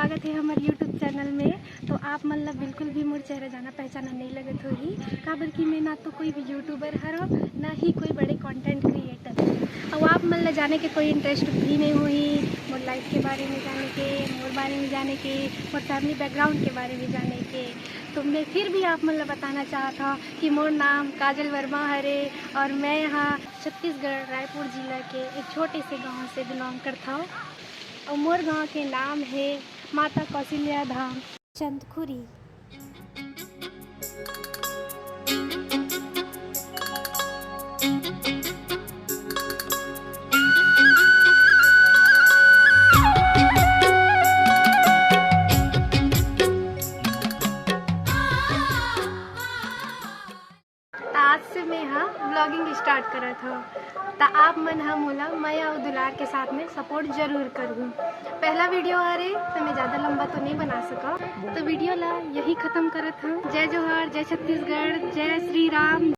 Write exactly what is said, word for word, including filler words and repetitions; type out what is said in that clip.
स्वागत हे हमर YouTube चैनल में। तो आप मन ला बिल्कुल भी मोर चेहरा जाना पहचाना नहीं लगत होही, काबर कि मैं ना तो कोई YouTuber हरव, ना ही कोई बड़े content creator। अउ आप मन ला जाने के कोई इंटरेस्ट भी नहीं होही मोर लाइफ के बारे में जाने के, मोर बारे में जाने के, मोर फैमिली बैकग्राउंड के बारे में जाने के। तो मैं फिर भी आप मन ला बताना चाहत हव कि मोर नाम काजल वर्मा हरे और मैं हा छत्तीसगढ़ रायपुर जिला के एक छोटे से गांव से बिलोंग करत हव। अउ मोर गांव के नाम हे माता कौशल्या धाम चंदखुरी। त आज से मैं हा व्लॉगिंग स्टार्ट करत हव। त आप मन हा मोला मया अउ दुलार के साथ में सपोर्ट जरूर करहू। पहला वीडियो हरे त मैं ज़्यादा लंबा तो नहीं बना सकव, तो वीडियो ला यही खत्म करत हव। जय जोहार, जय छत्तीसगढ़, जय श्री राम।